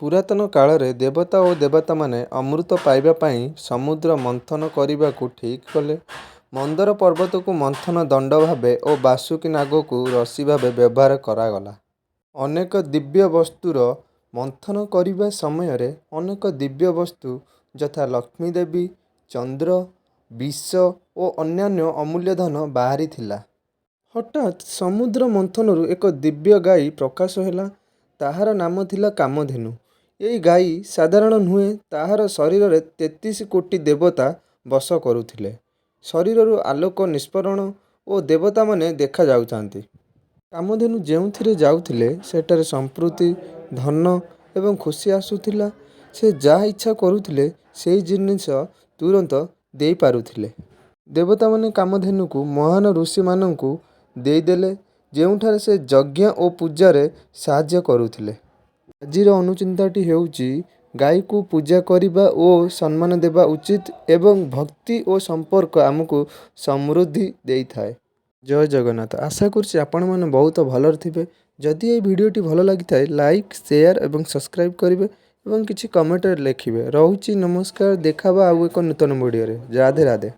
ପୁରାତନ କାଳରେ ଦେବତା ଓ ଦେବତାମାନେ ଅମୃତ ପାଇବା ପାଇଁ ସମୁଦ୍ର ମନ୍ଥନ କରିବାକୁ ଠିକ୍ କଲେ। ମନ୍ଦର ପର୍ବତକୁ ମନ୍ଥନ ଦଣ୍ଡ ଭାବେ ଓ ବାସୁକୀ ନାଗକୁ ରଶି ଭାବେ ବ୍ୟବହାର କରାଗଲା। ଅନେକ ଦିବ୍ୟ ବସ୍ତୁର ମନ୍ଥନ କରିବା ସମୟରେ ଅନେକ ଦିବ୍ୟ ବସ୍ତୁ ଯଥା ଲକ୍ଷ୍ମୀଦେବୀ, ଚନ୍ଦ୍ର, ବିଷ ଓ ଅନ୍ୟାନ୍ୟ ଅମୂଲ୍ୟ ଧନ ବାହାରିଥିଲା। ହଠାତ୍ ସମୁଦ୍ର ମନ୍ଥନରୁ ଏକ ଦିବ୍ୟ ଗାଈ ପ୍ରକାଶ ହେଲା। ତାହାର ନାମ ଥିଲା କାମଧେନୁ। ଏହି ଗାଈ ସାଧାରଣ ନୁହେଁ, ତାହାର ଶରୀରରେ 33 କୋଟି ଦେବତା ବସ କରୁଥିଲେ। ଶରୀରରୁ ଆଲୋକ ନିଷ୍ପରଣ ଓ ଦେବତାମାନେ ଦେଖାଯାଉଥାନ୍ତି। କାମଧେନୁ ଯେଉଁଥିରେ ଯାଉଥିଲେ ସେଠାରେ ସମୃଦ୍ଧି, ଧନ ଏବଂ ଖୁସି ଆସୁଥିଲା। ସେ ଯାହା ଇଚ୍ଛା କରୁଥିଲେ ସେହି ଜିନିଷ ତୁରନ୍ତ ଦେଇପାରୁଥିଲେ। ଦେବତାମାନେ କାମଧେନୁକୁ ମହାନ ଋଷିମାନଙ୍କୁ ଦେଇଦେଲେ ଯେଉଁଠାରେ ସେ ଯଜ୍ଞ ଓ ପୂଜାରେ ସାହାଯ୍ୟ କରୁଥିଲେ। ଆଜିର ଅନୁଚିନ୍ତାଟି ହେଉଛି ଗାଈକୁ ପୂଜା କରିବା ଓ ସମ୍ମାନ ଦେବା ଉଚିତ ଏବଂ ଭକ୍ତି ଓ ସମ୍ପର୍କ ଆମକୁ ସମୃଦ୍ଧି ଦେଇଥାଏ। ଜୟ ଜଗନ୍ନାଥ। ଆଶା କରୁଛି ଆପଣମାନେ ବହୁତ ଭଲରେ ଥିବେ। ଯଦି ଏହି ଭିଡ଼ିଓଟି ଭଲ ଲାଗିଥାଏ, ଲାଇକ୍, ସେୟାର ଏବଂ ସବସ୍କ୍ରାଇବ୍ କରିବେ ଏବଂ କିଛି କମେଣ୍ଟରେ ଲେଖିବେ। ରହୁଛି, ନମସ୍କାର। ଦେଖାହେବା ଆଉ ଏକ ନୂତନ ଭିଡ଼ିଓରେ। ରାଧେ ରାଧେ।